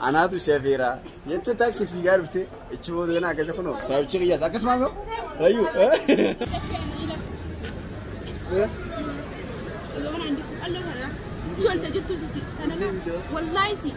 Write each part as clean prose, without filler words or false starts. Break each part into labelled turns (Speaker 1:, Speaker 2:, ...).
Speaker 1: Anaatu si afeera. Jettee taaksii fiigaa dhufte ichi booda kana akkasa kunoo saabichi qiyyaas akkasumaan koo rayyuu.
Speaker 2: Wallahi si.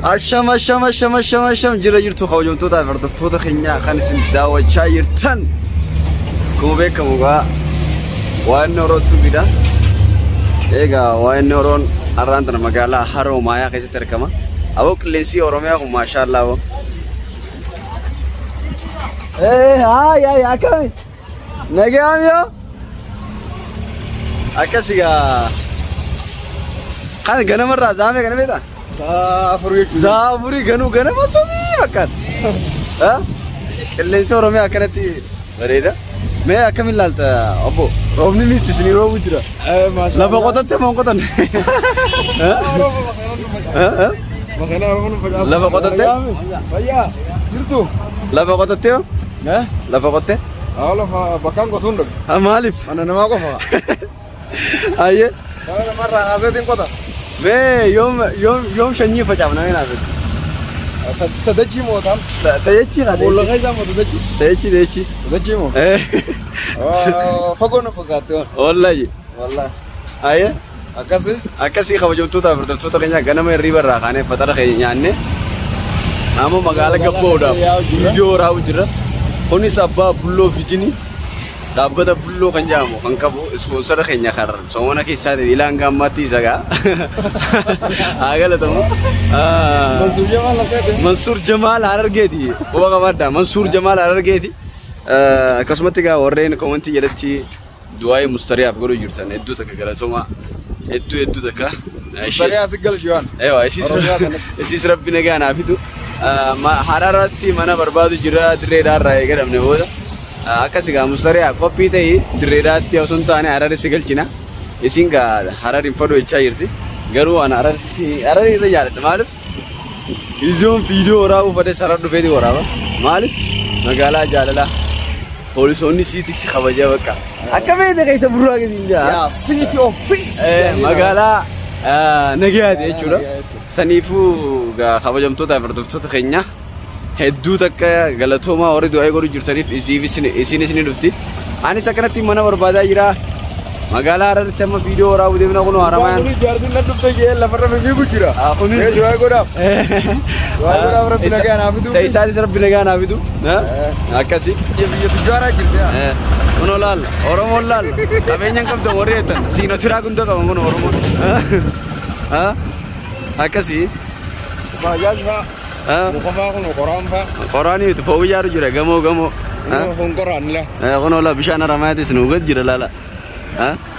Speaker 1: Asham asham asham asham asham jira jirtu kabajamtoota fi hordoftoota keenya kan isin daawwachaa jirtan. Akkuma beekamu egaa waan Oroo Tuubiidha. Egaa waan Oroon har'aan tana magaalaa Haroo Maayaa keessatti argama. Aboo qilleensi Oromiyaa kun maashaallah aboo. Ee haay haay akkami? Nagaam yoo? Akkas egaa kan ganamarraa zaamee kana beektaa?
Speaker 3: Sa'a afur jechuudha.
Speaker 1: Sa'a afurii ganuu ganama somii fakkaata. Qilleensi Oromiyaa akkanatti bareeda. Mee akkamiin ilaalta obbo? Roobni nis isinii roobu jira. Lafa qotatte moo hin qotanne? Lafa qotatte?
Speaker 3: Fayyaa jirtu.
Speaker 1: Lafa qotatte hoo? Lafa qotte?
Speaker 3: Lafa bakkaan qotuun dhabe.
Speaker 1: Maaliif?
Speaker 3: Mana namaa qofa.
Speaker 1: Ayyee.
Speaker 3: Mana namarraa haaseetiin qota.
Speaker 1: Mee yoom yoom yoom sanyii facaafna mee naaf?
Speaker 3: Tadachii moo taal?
Speaker 1: Tayachii haa
Speaker 3: Boolla keessaa moo tadachii?
Speaker 1: Tayachii tayachii.
Speaker 3: Tadachii moo? Fagoo na fagaatte waan.
Speaker 1: Wallahi.
Speaker 3: Wallahi.
Speaker 1: Ayyee.
Speaker 3: Akkasi.
Speaker 1: Akkasii kabajamtoota fi hordoftoota keenya ganama hirriba irraa kaanee fatara keenya nyaanne amma magaala gabboodhaaf viidiyoo waraabuu jira. Kunis abbaa Bulloo Fijini dhaabbata Bulloo kan jedhamu kan qabu ispoonsara keenya kan soomana keessaatiin ilaan gaammaatti isa gaa. Haa galatamu.
Speaker 3: Mansuur Jamaal Aseete.
Speaker 1: Mansuur Jamaal Harargeeti. Quba qabaadha. Mansuur Jamaal Harargeeti. Akkasumatti egaa warreen komantii jalatti du'aa'ii mustariyaaf godhuu jirtan hedduu takka galatooma. Hedduu hedduu takka.
Speaker 3: Mustariyaa si galchu waan.
Speaker 1: Ewa,
Speaker 3: Oromiyaa kanatti.
Speaker 1: isiis rabbi nagaa naa fidu. Hararratti mana barbaadu jira dirreedhaa irraa eegalamne booda. Akkas egaa mustariyaa qophii ta'ii dirreedhaatti osoo hin taane Harari si galchina. Isin gaa Harar hin fadhu jechaa jirti. Garuu ana Hararitti Harari irra jaalladha. Maaliif? Izoon viidiyoo waraabuu fades Harar dhufeeti waraaba. Maaliif? Magaalaa jaalalaa. Poolisoonni siiti si kabaja bakka. Akka beekte keessa burraa gadi hin jaa.
Speaker 3: Yaa city of peace.
Speaker 1: Magaalaa nagayaati jechuudha.
Speaker 3: Nagayaa jechuudha.
Speaker 1: Saniifuu gaa kabajamtoota fi hordoftoota keenya hedduu takka galatoomaa warri du'aa godhu jirtaniif isinis ni dhufti. Anis akkanatti mana barbaadaa jira. Magaalaa Hararitti amma viidiyoo waraabuu deemna kunoo Haramayaan.
Speaker 3: Waan jaartiin na dhufte jee lafarra fiigu jira.
Speaker 1: Kunis-
Speaker 3: Mee du'aa godhaaf. Du'aa godhaaf rabbi nagaa naa fidu.
Speaker 1: Isaanis rabbi nagaa naa fidu. Akkasi.
Speaker 3: Biyya tujjaaraa jirti.
Speaker 1: Kunoo laal Oromoon laal qabeenya hin qabdan warri jettan siinotiraa gundoo qaban kun Oromoon. Akkasi.
Speaker 3: Baajaaj faa. Muka faa kun qoraan faa.
Speaker 1: Qoraanii miti foowwi ijaaru jira gamoo gamoo.
Speaker 3: Kun qoraan la.
Speaker 1: Kunoo laal bishaan Haramaayatis nu gad jira laala.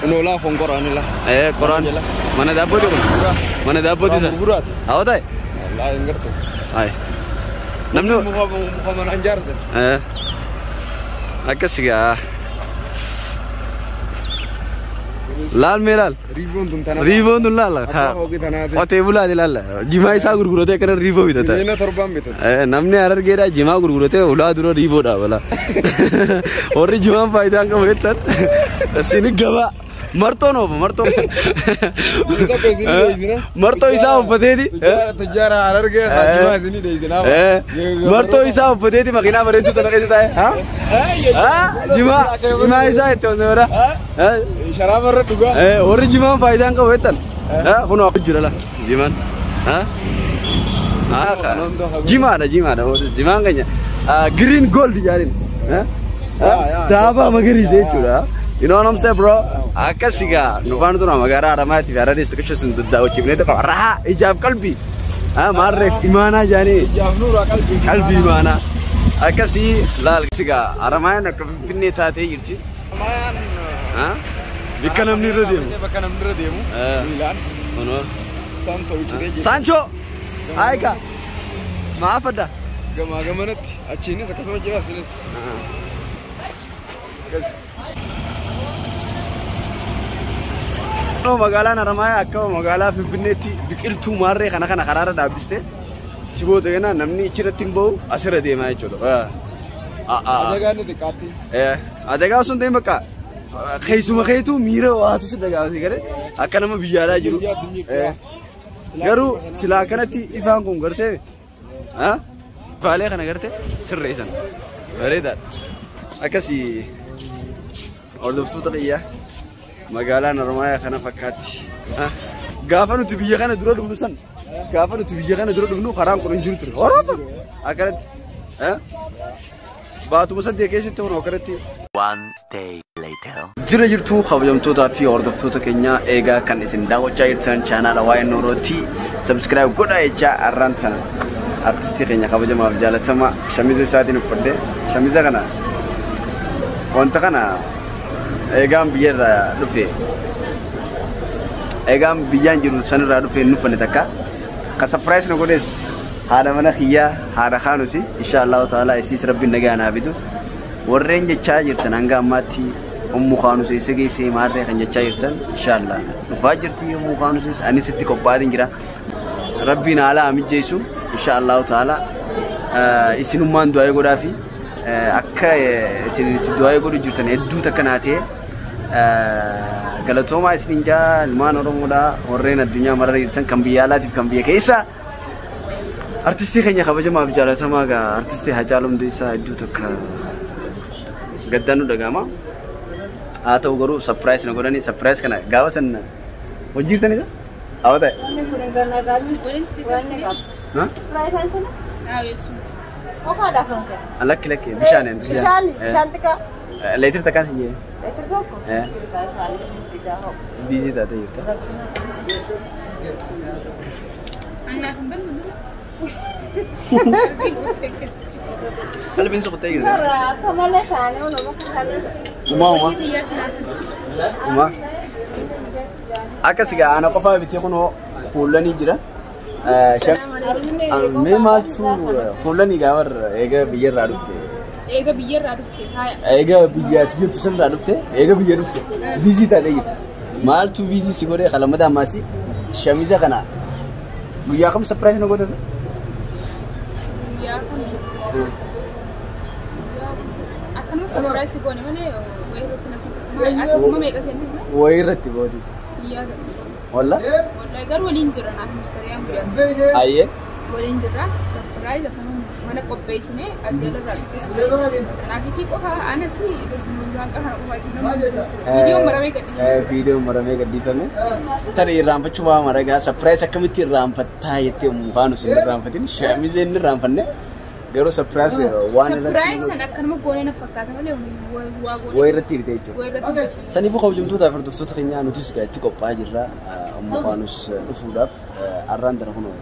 Speaker 3: Kunoo laa kun qoraan la.
Speaker 1: Qoraan mana daabbooti kun. Mana daabbooti isa.
Speaker 3: Gurguraati.
Speaker 1: Haa ta'e.
Speaker 3: Wallaahi hin gartu.
Speaker 1: Ayi. Namni
Speaker 3: Muka muka manaan jaaratan.
Speaker 1: Akkas gaa. Laal mee laal.
Speaker 3: Riivoon tun tana.
Speaker 1: Riivoon tun laala.
Speaker 3: Akka hooqii tanaati.
Speaker 1: Qotee bulaati laala. Jimaa isaa gurguratee akkana riivoo bitata.
Speaker 3: Miliyoona torbaan bitata.
Speaker 1: Namni Harargeedhaa jimaa gurguratee ulaa dura riivoodha balaa. Warri jimaan faayidaa hin qabu jettan isin gabaa. Martoon oofa martoo.
Speaker 3: Tokko isinii dheessina.
Speaker 1: Martoo isaa uffateeti.
Speaker 3: Tujjaara Harargee jimaa isinii dheessina.
Speaker 1: Martoo isaa uffateeti makiinaa bareedduu tana keessa taa'e. Jimaa jimaa isaa itti osoo
Speaker 3: Sharaaba irra dhugaa.
Speaker 1: Warri jimaan faayidaa hin qabu jettan. Kun akka jira la jimaan. Jimaadha jimaadha jimaan keenya green gold jedhaniin. Daabaa magariisa jechuudha. You know what I'm saying bro? Akkas egaa nu faana tura magaalaa Haramaatti fi Hararis xiqqisho sun daawwachiifnee tokko rahaa ijaaf qalbii. Maarree imaanaa jedhanii.
Speaker 3: Ijaaf nuuraa qalbii.
Speaker 1: Qalbii imaanaa. Akkasii laal egaa Haramayaan akka Finfinnee taatee jirti. Bakka namni irra deemu.
Speaker 3: Bakka namni irra deemu. Miilaan.
Speaker 1: Kunoo.
Speaker 3: Isaan tolchitee jirti.
Speaker 1: Saanchoo! Aayika! Maafadda?
Speaker 3: Gamaa gamanatti achiinis akkasuma jira asinis.
Speaker 1: Magaalaan Haramayaa akka magaalaa Finfinneetti biqiltuu maarree kana kana karaarra dhaabbiste Achi booda ganaa namni achirratti hin bahu asirra deemaa jechuudha.
Speaker 3: Adagaan xiqqaatti.
Speaker 1: Adagaa osoo hin ta'in bakka keessuma keetu miira waatu si dhaga'a galee akka nama biyyaalaa jiru. Garuu silaa kanatti ifaan kun gartee ifaalee kana gartee sirreessan bareedaadha. Akkasii hordoftoota qiyyaa magaalaan Haramayaa kana fakkaatti. Gaafa nuti biyya kana dura dhufnu san gaafa nuti biyya kana dura dhufnu karaan kun hin jiru ture. Horoofa akkanatti baatuma saddeet keessatti kun akkanatti.
Speaker 2: One day later.
Speaker 1: Jira jirtu kabajamtootaa fi hordoftoota keenya eegaa kan isin daawwachaa jirtan chaanaala waa'ee Noorootii subscribe godhaa jechaa har'aan sana artistii keenya kabajamaaf jaalatama shamiza isaatiin uffadhe shamiza kana wanta kana eegaan biyyarraa dhufe eegaan biyyaan jiru sanirraa dhufe hin uffanne takka ka surprise na godhes haadha mana kiyyaa haadha kaanusi insha Allahu ta'ala isiis rabbiin nagaa naa fidu warreen jechaa jirtan hanga ammaatti Ummu Kaanus eessa geessee maarree kan jechaa jirtan inshallah dhufaa jirti Ummu Kaanus anis itti qophaa'aa jira rabbiin haala mijjeessu inshallah ta'ala isinummaan du'aa godhaa fi akka isin itti du'aa godhu jirtan hedduu takka naa ta'e galatoomaa isiniin jaa ilmaan Oromoodhaa warreen addunyaa marara jirtan kan biyya alaatiif kan biyya keessa artistii keenya kabajamaaf jaalatamaa gaa artistii Haacaaluu Hundeessaa hedduu takka gaddaan nu dhaga'ama. Haa ta'u garuu surprise na godhanii surprise kana gaafa san hojii jirtanidha? Haa ta'e. Lakki lakki bishaan
Speaker 4: Bishaan xiqqaa.
Speaker 1: Leetir takkaan si jee.
Speaker 4: Leetir tokko?
Speaker 1: Biizii taatee jirta. Qalbiin suqxee jirta.
Speaker 4: Akka malee taanee ol bakka
Speaker 1: Uma uma. Uma. Akkas egaa ana qofaa bitee kunoo kuulanii jira. Mee maaltu kuulanii gaafa eega biyyarraa dhufte?
Speaker 5: Eega biyyarraa dhufte haaya.
Speaker 1: Eega biyyaatti jirtu sanirraa dhufte eega biyya dhufte biizii taatee jirta. Maaltu biizii si godhee qalamada ammaasi shamiza kana guyyaa kam surprise na godhata?
Speaker 5: Guyyaa kam? Akkanuma surprise goone malee wayii irratti natti akkuma meeqa seentisa?
Speaker 1: Wayii irratti gootis.
Speaker 5: Guyyaa
Speaker 1: Walla?
Speaker 5: Walla garuu waliin jira naaf mustariyaan guyyaa.
Speaker 1: Ayyee.
Speaker 5: Waliin jirra surprise akkanuma mana qopheessinee ajjeelarraa dhuftes. Kanaaf isii qofa anas waan kana qofaa jiru. Viidiyoon maramee gadhiifame.
Speaker 1: Viidiyoon maramee gadhiifame. Tani irraanfachuu waa maragaa surprise akkamitti irraanfattaa jettee mukaan osoo hin irraanfatin shamizee hin irraanfanne garuu surprise waan irratti.
Speaker 5: Surprise san akkanuma goonee na fakkaata malee waa goonee.
Speaker 1: Waa irratti hirte jechuudha.
Speaker 5: Waa irratti.
Speaker 1: Saniifuu kabajamtootaa fi hordoftoota keenyaa nutis itti qophaa'aa jirra. Mukaanis dhufuudhaaf har'aan dara kunoo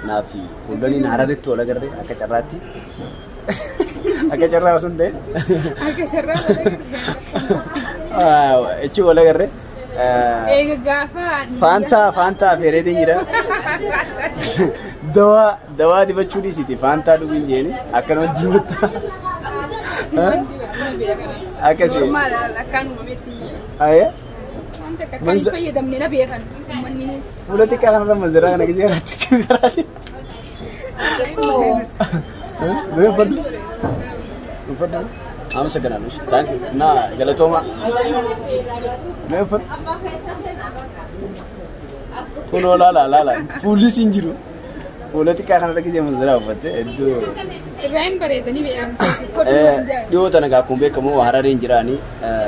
Speaker 1: naaf fuuldurri Hararitti wal agarre akka carraatti. Akka carraa osoo hin ta'in.
Speaker 5: Akka carraa wal agarre.
Speaker 1: Jechuun wal agarre.
Speaker 5: Eega gaafa.
Speaker 1: Faantaa faantaa affeereetiin jira. Dawaa dibachuu dhiisiti faantaa dhuguu hin jeeni akkanuma diimatta. Akkasii.
Speaker 5: Normaal akkaan uumametti.
Speaker 1: Ayee.
Speaker 5: Wanta akka kan fayyadamne na beekan uummanni.
Speaker 1: Fuula xiqqaa kanarra manzaraa kana gisee irratti karaati. Mee uffadhu. Uffadhu. አመሰግናለሁ። Thank you እና galatoomaa mee uffadhu. Kunoo laala laala fuulli siin jiru fuula xiqqaa kanarra gisee manzaraa uffatte hedduu.
Speaker 5: Irraa bareedanii beekan.
Speaker 1: Dhiyoo tana gaa akkuma beekamu Harareen jiraanii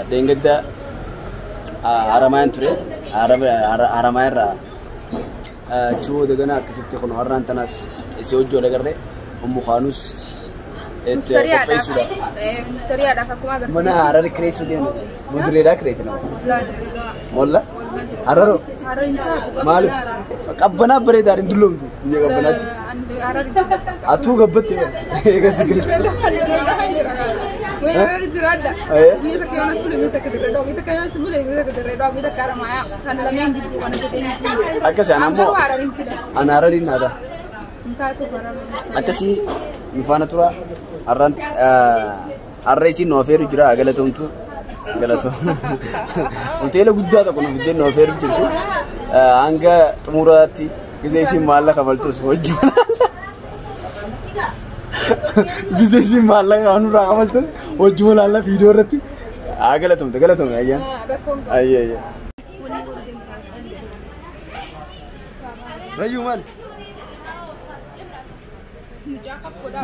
Speaker 1: dheengadda Haramayaan ture Haramayaa irraa achii booda gana akkasitti kun har'aan tanaas isii hojii wal agarre Ummu Kaanus itti qopheessuudhaaf.
Speaker 5: Mustariyaadhaaf akkuma agartee.
Speaker 1: Mana Harar kireessuu deemu. Mudureedhaa kireessina. Walla? Hararoo? Maaliif? Qabbanaa bareedaa hin dulloomtu. Biyya qabbanaatti. Atuu gabbatte eegas galcha.
Speaker 5: Harar jiraadha. Biyya takka yoon as bule biyya takka dirree biyya takka yoon as bule biyya takka dirree biyya takka Haramayaa kan lameen jidduu kana jedhee.
Speaker 1: Akkasii ana ammoo. Ana Harariin aadaa. Akkasii nu faana tura. Har'a isin nu afeeru jira galatoomtu. Galatoom. Hoteela guddaa tokko nu fiddee nu afeeru jirtu. Hanga xumuraatti gisee isin maallaqa baltus hojii. Gizeesi maallaqa nurraa qabaltu wajjuma laalla viidiyoo irratti. Haa galatomte galatomte ayyaan. Ayyee ayyee. Rayyuu maali?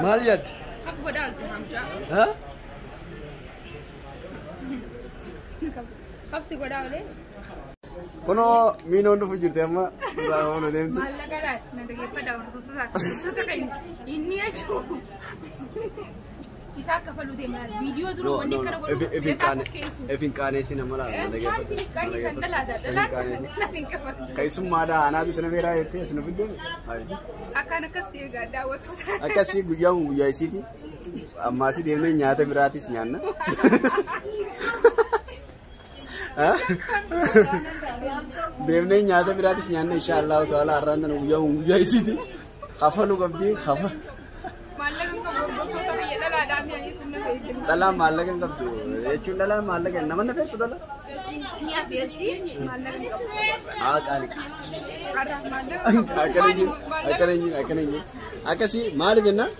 Speaker 1: Maal yaadde? Haa?
Speaker 5: Qabsi godhaa olee.
Speaker 1: Kunoo miinoon dhufu jirti amma duraa oolu deemti.
Speaker 5: Maallaqa laata na dhageeffadhaa hordoftoota keenya inni jechuun isaa kafaluu deemaa viidiyoo dura wanni akkana godhu beekaa fakkeessu.
Speaker 1: Efin qaaneessi nama laata na dhageeffadha.
Speaker 5: Maal qaaneessan dhalaata dhalaata hin kafaltu.
Speaker 1: Keessummaadhaa anaatu sana beeraa jettee asina fiddee.
Speaker 5: Akkaan akkas eegaa daawwattoota.
Speaker 1: Akkasii guyyaa kun guyyaa isiiti. Ammaasii deemnee nyaata biraatis nyaanna. Deemnee nyaata biraatis nyaanna inshaallahu ta'ala har'aan tana guyyaa kun guyyaa isiiti. Kafaluu qabdi kafa.
Speaker 5: Maallaqa hin qabu hordoftoota biyya dhalaadhaa mi'anii tun na fayyadamu.
Speaker 1: Dhalaan maallaqa hin qabdu jechuun dhalaan maallaqa nama na feetu dhala.
Speaker 5: Ni afeetti maallaqa hin qabu.
Speaker 1: Haa qaali qaali.
Speaker 5: Har'a maallaqa hin qabu.
Speaker 1: Akkana hin akkana hin akkana hin akkasii maaliif jennaan?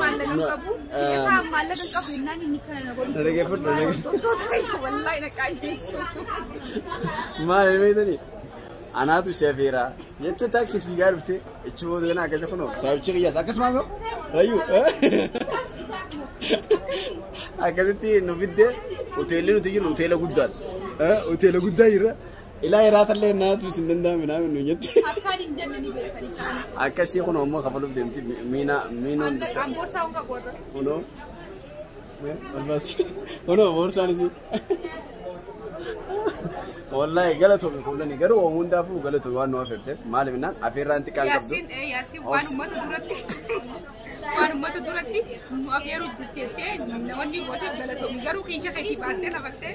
Speaker 5: Maallaqa hin qabu. Beekaa maallaqa hin qabu jennaan inni kana na godhu.
Speaker 1: Dhaggeeffadhu dhaggeeffadhu.
Speaker 5: Hordoftoota biyya wallaahi na qaayyeessu.
Speaker 1: Maal beektani? Anaatu si afeera jettee taaksii fiigaa dhufte ichi booda kana akkasa kunoo saayichi qiyyaas akkasumas rayyuu akkasitti nu fidde hoteelli nuti jirru hoteela guddaadha. Hoteela guddaa jirra. Ilaa iraatallee naatu isin danda'ame naami nu jette.
Speaker 5: Akkaan hin jenne ni beekan isaan.
Speaker 1: Akkasii kunoo ammoo kafaluuf deemti miina miinoon dhufte.
Speaker 5: Maallaqa boorsaa hin qabu warra.
Speaker 1: Kunoo kunoo boorsaan isii. Wallahi galatoomi kullani garuu waan hundaafuu galatoomi waan nu afeerteef maaliif jennaan afeerraan xiqqaan qabdu.
Speaker 5: Yaasiin Yaasiin waan uummata duratti waan uummata duratti nu afeeruu jirteettee namoonni gooteef galatoomi garuu kiisha keetii baastee nafattee.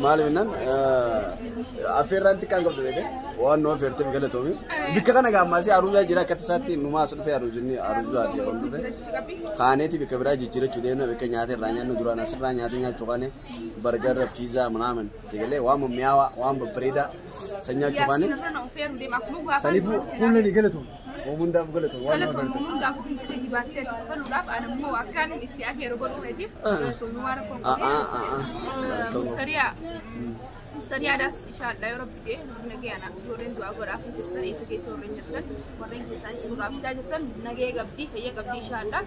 Speaker 1: Maaliif jennaan afeerraan xiqqaan qabdu beekee waan nu afeerteef galatoomi. Bikka kana gaammaasii aruuzaa jira akka tasaatti numaa as dhufee aruuzinni aruuzaa fi ol dhufe. Kaaneeti bikka biraa jijjiirachuu deemna bikka nyaata irraa nyaannu duraan asirraa nyaata nyaachuu kaane bargarra piizaa manaaman sigalee waan mimmiyaawaa waan babbareedaa san nyaachuu kaane.
Speaker 5: Yaasiin irra na ofeeruu deema akkuma gaafa.
Speaker 1: Saniifuu kullani galatoomi. Waan hundaaf galatoomi waan nu
Speaker 5: Galatoomi
Speaker 1: afeerteef.
Speaker 5: hundaafuu kiisha keetii baastee ati kafaluudhaaf ani immoo akkaan si afeeru godhuu keetiif galatoomi waan rakkoon qabne. Mustariyaa Mustariyaadhaas inshaallah yoo rabbi jedhe nagee anaaf ijoolleen du'aa godhaaf jirtan eessa keessa warreen jirtan warreen keessaan isin gurraafachaa jirtan nagee qabdii fayya qabdii inshaallah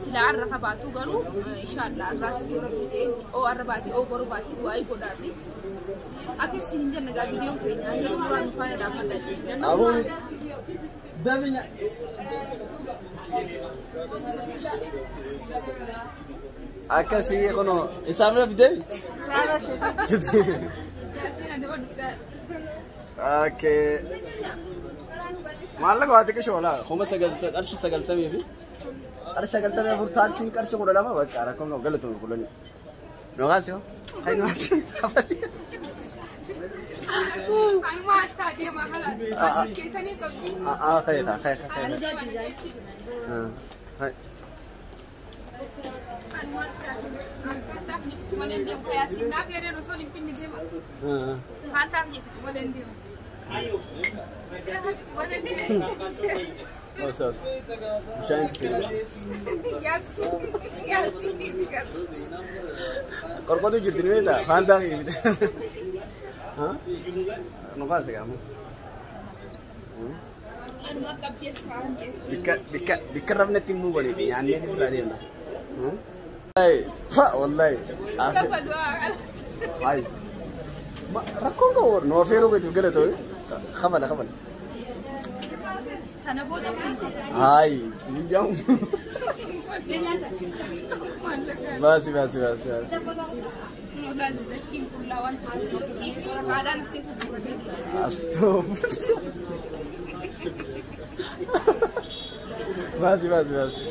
Speaker 5: silaa har'a kabaatu garuu inshaallah har'aas yoo rabbi jedhe oo har'a baate oo boru baate du'aa godhaafi. Akka isin hin jenne gaa viidiyoon keenya hanga xumuraan nu faana dhaabbadha isin hin jenna.
Speaker 1: Abuun dabinya. Akkasii kunoo isaaf na fidee?
Speaker 5: Jaarsiin ati godhu.
Speaker 1: Okay. Maallaqa waa xiqqishoo laa kuma qarshii 90 fi qarshii 94 taaksiin qarshii 12 bakka rakkoon qabu galatoomi kullani. Noogaas yoo? Hay noogaas.
Speaker 5: Anuma as taatee mahala. As keessanii qabdii.
Speaker 1: Ah khayyata khayya khayya. Hay.
Speaker 5: Malee deemu yaasiin naaf yaadeen osoo hin finne deema. Faantaaf jettu malee deemu. Malee deemu.
Speaker 1: Os os. Bishaan itti seenu.
Speaker 5: Yaasiin yaasiin ni qabu.
Speaker 1: Qorqotu jirti ni beektaa? Faantaa kiyya bite. Noogaas gaamu.
Speaker 5: Anuma qabdii as taa'an jedhu.
Speaker 1: Bikka bikka bikka rafnetti immoo goneeti nyaannee biraa deemna. Wallahi fa wallahi.
Speaker 5: Kafalu
Speaker 1: Hay. Rakkoon qabu nu afeeruu keetiif galatoomi. Kafala kafala.
Speaker 5: Kana booda
Speaker 1: Hay. Guyyaan.
Speaker 5: maallaqa.
Speaker 1: Baasi baasi baasi baasi.
Speaker 5: Moolaan dachiin fuullaa waan ta'eef waraqaadhaan as keessa gurguratee jira.
Speaker 1: Astoof. Baasi baasi baasi.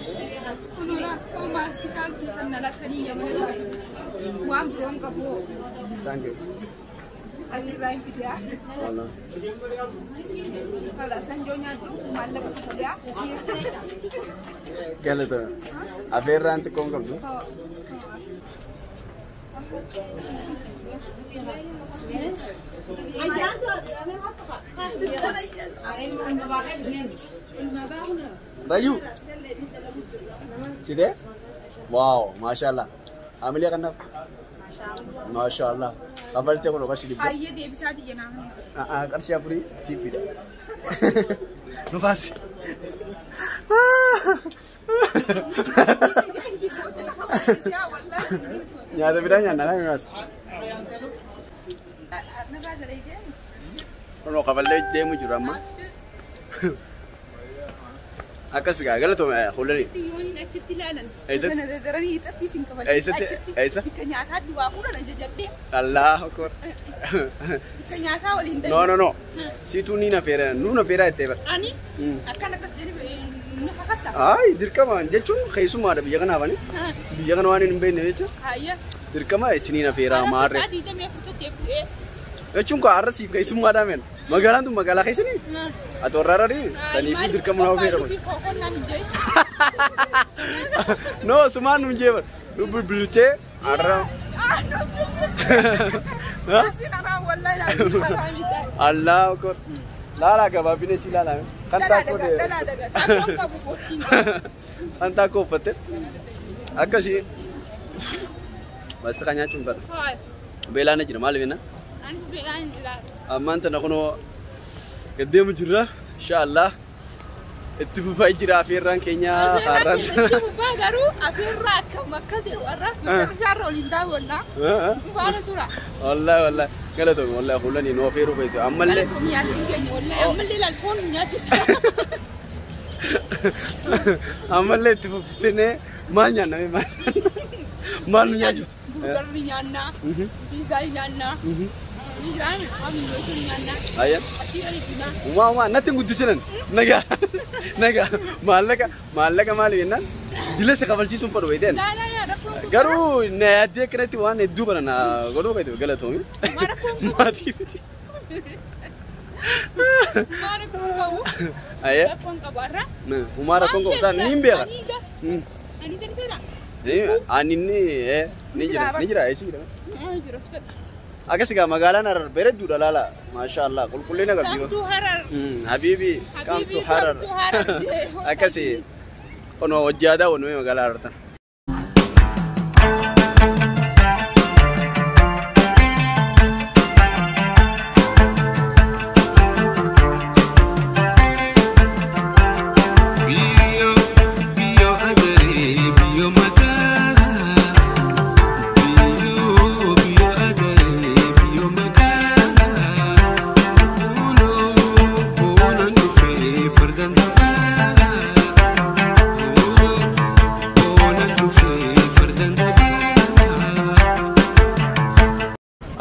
Speaker 5: Kunuunaa maastikaan siifan lakkanii yamana taatu waan biroon qabu
Speaker 1: Thank you.
Speaker 5: achirraa hin fidiyaa.
Speaker 1: Wallah.
Speaker 5: Kala sanjoo nyaadhu maallaqa fidiyaa.
Speaker 1: Galatoomi. Afeerraan xiqqoon qabdu. Rayyuu. Sidee? Waaw, maashaallah. Hamilee kanaaf? Maashaallah. Kaffaltee kun qarshii 100.
Speaker 5: Hayyee deebisaa tiyya naannoo.
Speaker 1: Qarshii 4 tiippiidha. Nu kaasi. Nyaata biraa nyaanna kan nyaas. Kunoo kafallee deemu jiru amma. Akkas gaa galatoome fuulanii.
Speaker 5: Yooniin achitti ilaalan.
Speaker 1: Eessatti?
Speaker 5: Kana daranii xaffii sin kafallee.
Speaker 1: Eessatti? Eessa?
Speaker 5: Bikka nyaataatti waa fuudhan ajajadhee.
Speaker 1: Allahu akbar.
Speaker 5: Bikka nyaataa waliin
Speaker 1: No no no. Siituu ni na feera nu na feeraa jettee bara.
Speaker 5: Ani akkan akkas jedhee ni kakatta.
Speaker 1: Ay dirqama jechuun keessumaadha biyya kanaaf ani. Biyya kana waan hin beekne jecha
Speaker 5: Hayyee.
Speaker 1: dirqama isinii na feeraa maarree.
Speaker 5: Sa'aatii 24 deebi'ee.
Speaker 1: Jechuun koo har'a siif keessummaadhaa meen. Magaalaan tun magaalaa keessanii? Ati warra Hararii saniifuu dirqama naa feera. No sumaan nu jeeban. Nu bilbilchee har'a. Allahu akbar. Laalaa gabaabina isii laalaa. Kan taakoo kan taakoo uffatte akkasii maastika nyaachuun fedha. Beelaan jira maaliif jenna? Ammaan tana kunoo gaddeemu jirra inshaallah itti fufaa jira afeerraan keenya haaraan.
Speaker 5: Garuu afeerraa akkam akka ta'e warra macarrashaarra waliin daawwannaa. Faana tura.
Speaker 1: Wallahi wallahi galatoome wallahi fuulanii nu afeeruu feetu ammallee.
Speaker 5: Galatoome yaasiin keenya wallahi ammallee ilaal foon nu nyaachista.
Speaker 1: Ammallee itti fuftinee maal nyaanna maal nu nyaachiftu?
Speaker 5: Burgarri nyaannaa, piizaa nyaannaa, ni jiraame waan mi'ootu nyaannaa.
Speaker 1: Ayya.
Speaker 5: Asii oli diimaa.
Speaker 1: Waa waa natti hin guddisinan. Nagaa nagaa maallaqa maallaqa maali jennaan dila si kafalchiisuun fedhu beekteen.
Speaker 5: Laa laa laa rakkoon kun.
Speaker 1: Garuu na yaaddee akkanatti waan hedduu bara na godhuu feetu galatoomi.
Speaker 5: Maal rakkoon kun?
Speaker 1: Maatii miti.
Speaker 5: Maal rakkoon qabu?
Speaker 1: Ayya.
Speaker 5: Rakkoon qabu har'a.
Speaker 1: Humaa rakkoon qabu isaan ni hin beeka.
Speaker 5: Ani gadi fedha.
Speaker 1: Ani ni ni jira ni jira eessi jira.
Speaker 5: Ni jira sifadha.
Speaker 1: Akkas egaa magaalaan Harar bareedduudha laala maashaallah qulqullina qabdi.
Speaker 5: Come to Harar.
Speaker 1: Habiibi come to Harar. Akkasi kunoo hojii aadaa wanuma magaalaa Harar tana.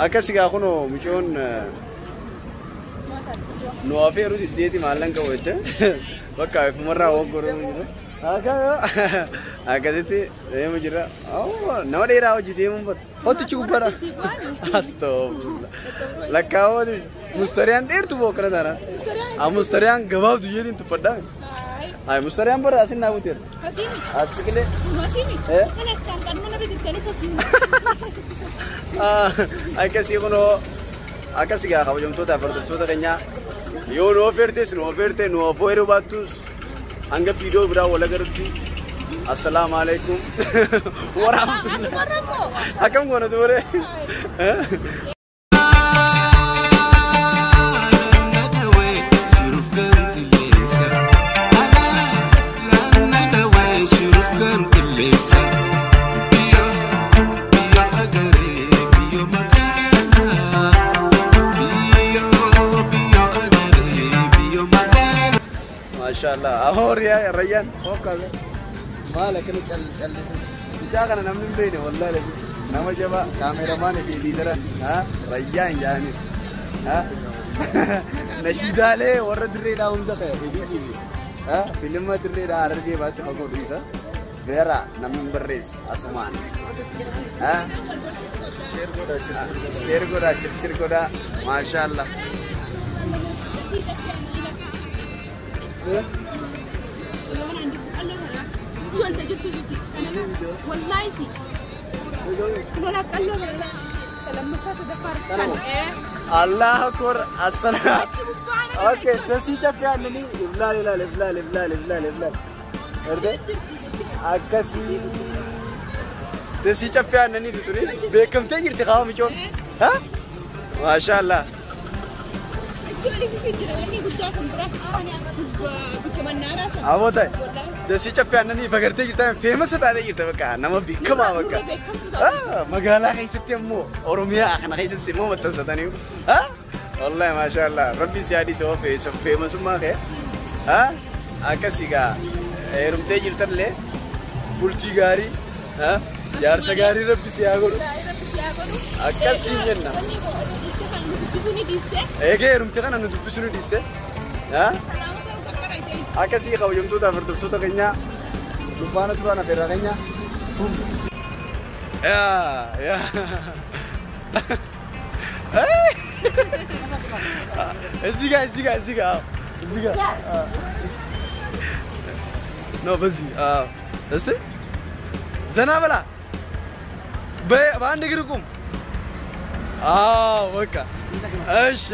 Speaker 1: Akkas egaa kunoo mucoon nu afeeru diddeeti maallan qabu jette bakka ifumarraa waggooruu jira. Akkasitti deemu jira. Nama dheeraa hojii deemuun bata. Hottichi gubbaadha. Astaghfirullah. Lakkaawwatis mustariyaan dheertu boo akkana taanaan. Mustariyaan gabaabdu yeetiin tuffadhaa. Ay mustariyaan bara asin naa buteera.
Speaker 5: Asiimi.
Speaker 1: Ati qilee.
Speaker 5: Asiimi. Kanas kan kan mana biqiltanii asiimi.
Speaker 1: Akkasii kunoo akkas egaa kabajamtoota hordoftoota keenyaa yoo nu ofeertes nu ofeerte nu ofeeruu baattus hanga viidiyoo biraa wal agarrutti assalaamu alaikum warahmatullahi akkam goona ture. Maashaallah. Ahoo Rayyaan hookkase. Maal akkana callisu. Mucaa kana namni hin beekne wallaahi nama jabaa kaameramaan fi ediitara Rayyaan jedhanii. Nashiidaalee warra dirreedhaa hunda ka'e ediitii fi filima dirreedhaa Harargee baatti fagoo dhiisa. Beera namni hin barreesse asumaan. Sheer godhaa shirshir godhaa maashaallah. Allah akbar assalam. Okay, dasi cafe annani iblaal ilaal iblaal iblaal iblaal iblaal. Gartee akkasii desii caffee aannaniitu tuni beekamtee jirti qaama micoon. Maashaallah. Aboo ta'e desii caffee aannanii bagartee jirta feemasa taatee jirta bakka nama beekamaa bakka. Magaalaa keessatti ammoo Oromiyaa kana keessatti immoo maxxansatanii. Wallahi maashaallah rabbi si adii soo feemasummaa kee. Akkasii gaa heerumtee jirtallee bultii gaarii jaarsa gaarii rabbi si haa godhu. Akkasii jenna. Eegee heerumte kana nu dubbisuu ni dhiiste. Akkasii kabajamtootaaf hordoftoota keenyaa dubbaana turaan affeerraa keenyaa. እዚህ ጋር እዚህ ጋር እዚህ ጋር እዚህ ጋር ነው በዚህ እስቲ ዘና በላ በአንድ እግር ቁም። አዎ በቃ እሺ።